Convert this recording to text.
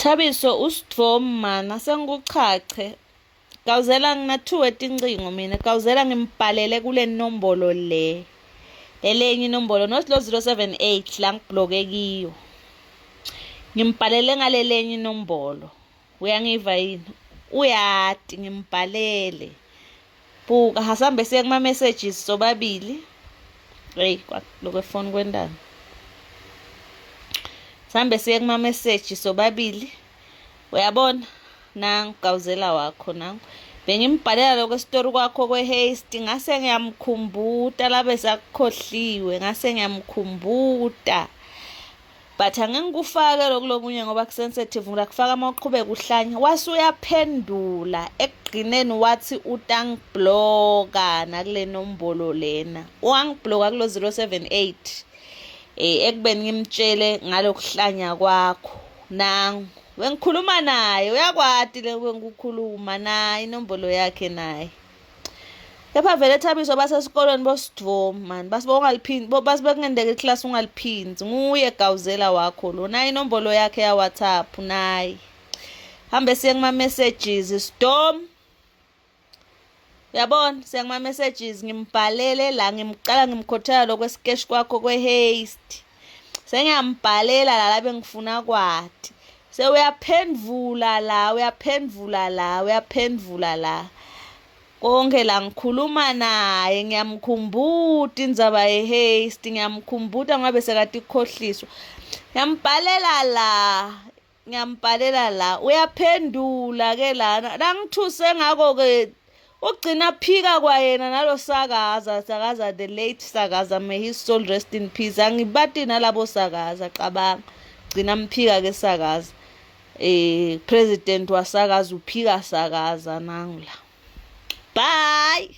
Thabiso usidvomu mani asengikuchache. Gawuzela nginathuwe tincingo mina Gawuzela ngimbhalele kule nombolo le. Lelenye inombolo not lo 078 la ngibloke kiyo. Ngimbhalele ngalelenye inombolo. Uyangiva yini? Uyati ngimbhalele. Buka hasambe siye kuma messages sobabili. Hey lokho efoni kwendani. Sambe siye kuma message sobabili. Uyabona nangu gawuzela wakho nangu. Bengimbhalela lokho esitori kwakho kwe-haste ngase ngiyamkhumbuta labe sakukhohliwe ngase ngiyamkhumbuta. But angeke ngikufake lokhu lokunye ngoba kusensitive ngilakufaka uma uqhubeka uhlanya. Wase uyaphendula ekugcineni wathi utangibloka nakule nombolo lena. Wangibloka kulo 078 eh ekubeni ngimtshele ngalokuhlanya kwakho. Nangu bengikhuluma naye uyakwati le bengikukhuluma naye inombolo yakhe naye. Kepha vele Thabiso basesikolweni bosidvomu mani basibe ungaliphindi basibe kungendeka iklasi ungaliphindzi nguye gawuzela wakho lo nayi inombolo yakhe ya WhatsApp nayi hambe siye kuma messages sidom uyabona siya kuma messages ngimbhalele la ngimqala ngimkhothela lokho esikeshi kwakho kwe haste sengiyambhalela la la bengifuna kwati sewuyaphendvula la uyaphendvula la uyaphendvula la konke la ngikhuluma naye ngiyamkhumbuta indzaba ye-haste ngiyamkhumbuta ngoba sekade ikhohliswa ngiyambhalela la ngiyambhalela la uyaphendula ke lana langithuse ngako-ke ugcina phika kwayena nalo sakaza sakaza the late sakaza may his soul rest in peace angibati nalabo sakaza cabanga gcina mphika ke sakaza eh president wasakaza uphika sakaza nangu la bye.